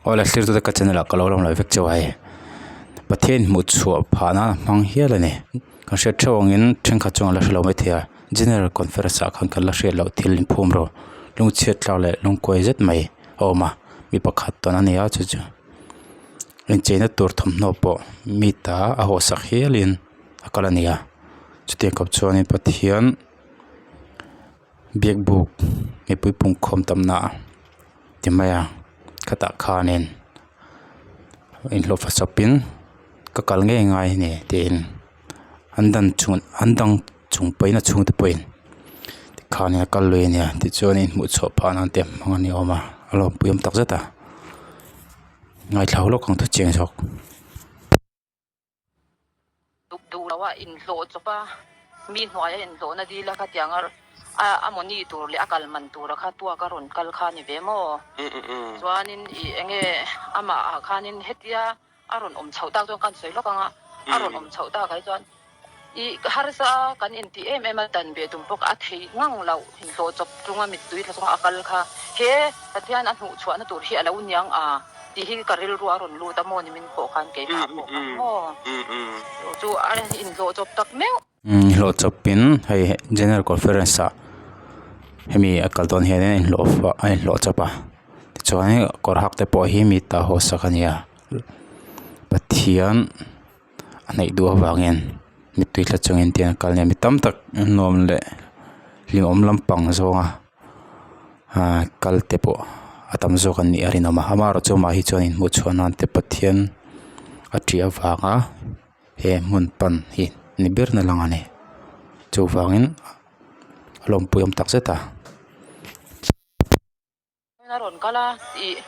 Awle thlir ka channel ah ka lo lang lo vek chauh a hei Pathian hmuh chhuah phah nan a hmang hial a ni kan hriat theuh angin thenkhat chuan an la hrelo maithei a general conference ah khan kan la hriat loh thil inphum ro lungchhiat thlak leh lungkuai zet mai a awm a mi pakhat tawn a ni a chu chu incheina tur thawmhnaw pawh mi ta a hawhsak hialin a kal a ni a chutiang khawp chuanin Pathian biak buk mipui pungkhawm tamna ti mai a khatah khanin inhlawhfa chawpin ka kal ngei ngai a ni tiin an dan chung an dang chung pawhin a chhungte pawhin tikhanin a kal lui a nia tichuanin hmuh chhuah phah nan te hmang a ni awm a a lawmpui awm tak zet a ngaithla lawk ang thu chiang zawk. Duk duh lo a inhlawh chawp a, mi hnuaia inhlawhna dil a khatiang a a mawni tur leh a kal man tura kha tuak a rawn kal kha a ni ve maw? Chuanin i enge amah ah khanin hetia a rawn awm chhoh tak chuan ka han sawi lawk ang a, a rawn awm chhoh tak ah chuan i harsa a kan intih em em a dan ve tum bawk a thei ngang loh inhlawh chawp chunga mittui tla chunga a kal kha he Pathian a hnuh chhuahna tur hi a lo niang a. Tih hi ka rilru a rawn lut a maw ni min pawh khan keimah pawh khan maw chu chu a inhlawh chawp tak meuh. Inhlawh chawpin hei general conference ah hemi a kal dawn hian a inhlawh a inhlawh chawp a tichuan kawr hak te pawh hi mi ta haw sak a ni a Pathian a hnaih duh avangin mittui tla chungin tiang a kal a ni a mi tam tak nuam leh hlimawm lampang zawnga ahh kal te pawh a tam zawk an nih a rinawm a amaherawh chu amah hi chuan inhmuh chhuah nan te Pathian a ṭih avanga he hmun pan hi ni ber na lang a ni chuvangin a lawmpui awm tak zet a. A rawn kal a, ih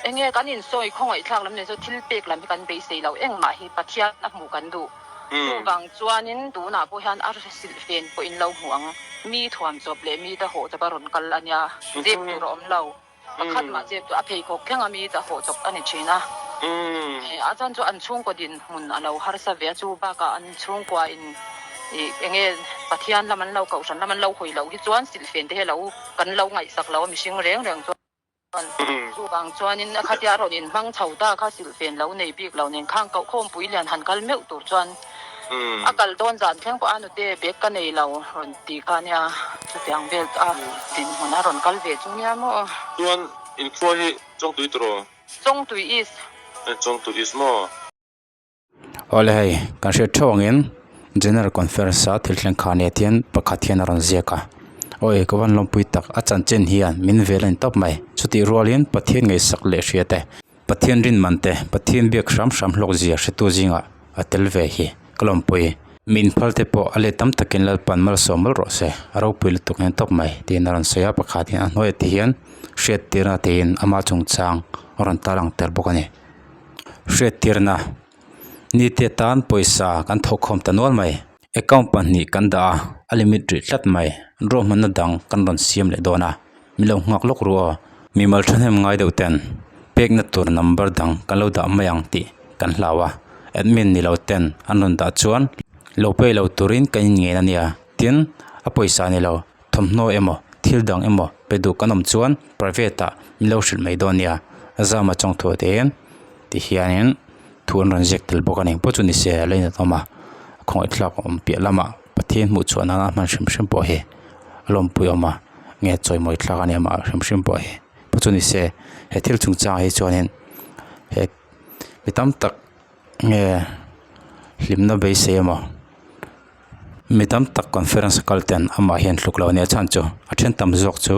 enge kan insawi khawngaih thlak lam nen chu thil pek lam hi kan beisei lo engmah hi Pathian a hmuh kan duh. Chuvang chuanin tunah pawh hian a silhfen pawh in lo hmu ang, mi thuam chawp leh mi ta hawh chawp a rawn kal a nia, zep tur a awm lo, pakhat mah zep tur a pheikhawk thleng a mi ta hawh chawp a ni thin a. A chan chu an chhungkaw dinhmun a lo harsa ve a, chu bakah an chhungkua in ih enge Pathian lam an lo kohhran lam an lo hawi loh hi chuan silhfen te hi a lo Kan lo ngaihsak lo a mihring reng reng chuan chuvang chuanin a khatia rawn inhmang chho ta kha silhfen lo nei bik lo nen khang koh khawmpui lian han kal meuh tur chuan a kal dawn zan thleng pawh a nute bag ka nei lo rawn ti kha nia chutiang vel a dinhmun a rawn kal ve chu nia maw. Chuan inkhua hi Chawngtui tawh? Chawngtui East. Chawngtui East maw? Awle hei kan hriat theuh angin general conference a thil thleng kha nia tian pakhat hian a rawn ziak a awi ka van lawmpui tak a chanchin hian min vel a ni tawp mai chutih rualin Pathian ngaihsak leh hria te Pathian rin man te Pathian biak hram hram hlawk zia hretu zingah a tel ve hi ka lawmpui min phal te pawh a let tam takin Lalpan malsawm mawlh rawh se a ropui lutuk a ni tawp mai tiin a rawn sawi a pakhat hian a hnuaiah te hian hriat tirna tiin ama chungchang a rawn tarlang tel bawk a ni. Hriattirna nite tan pawisa kan thawkkhawm ta nual mai. Account pahnih kan dah a, a limit rih tlat mai. Ruahmanna dang kan rawn siam leh dawn a, min lo nghak lawk ru aw. Mimal thahnem ngai deuh ten pekna tur number dang kan lo dah mai ang tih kan hlau a, admin ni lo ten an rawn dah chuan lo pay lo turin kan inngen a nia. Tin, a pawisa ni lo, thawmhnaw emaw thil dang emaw pe duh kan awm chuan private ah min lo hrilh mai dawn nia a zama chawng thu te hian ti hianin thu an rawn ziak tel bawk a ni pawh chu ni se a lainat awm a khawngaih thlak a awm piah lamah Pathian hmuh chhuah nana hman hrim hrim pawh hi a lawmpui awm a nge chawimawi thlak a ni amah hrim hrim pawh hi pawh chu ni se he thil chungchangah hi chuanin he mi tam tak nge hlimna beisei emaw. Mi tam tak conference a kal ten amah hian hluk lo a nia chhan chu a then tam zawk chu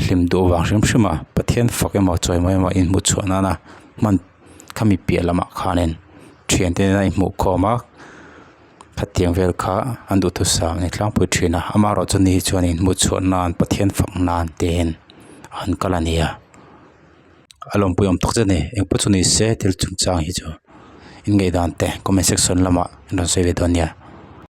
hlim duh vang hrim hrim a Pathian fak emaw chawimawi emaw inhmuh chhuah nana hman khami piah lamah khanin thiante nena inhmuh khawm a khatiang vel kha an duhthusam a ni tlangpui thin a amaherawhchu ni hi chuan inhmuh chhuah nan Pathian fak nan tein an kal a ni a a lawmpui awm tak zet a ni engpawh chu ni se thil chungchang hi chu in ngaihdan te comment section lamah in rawn sawi ve dawn nia.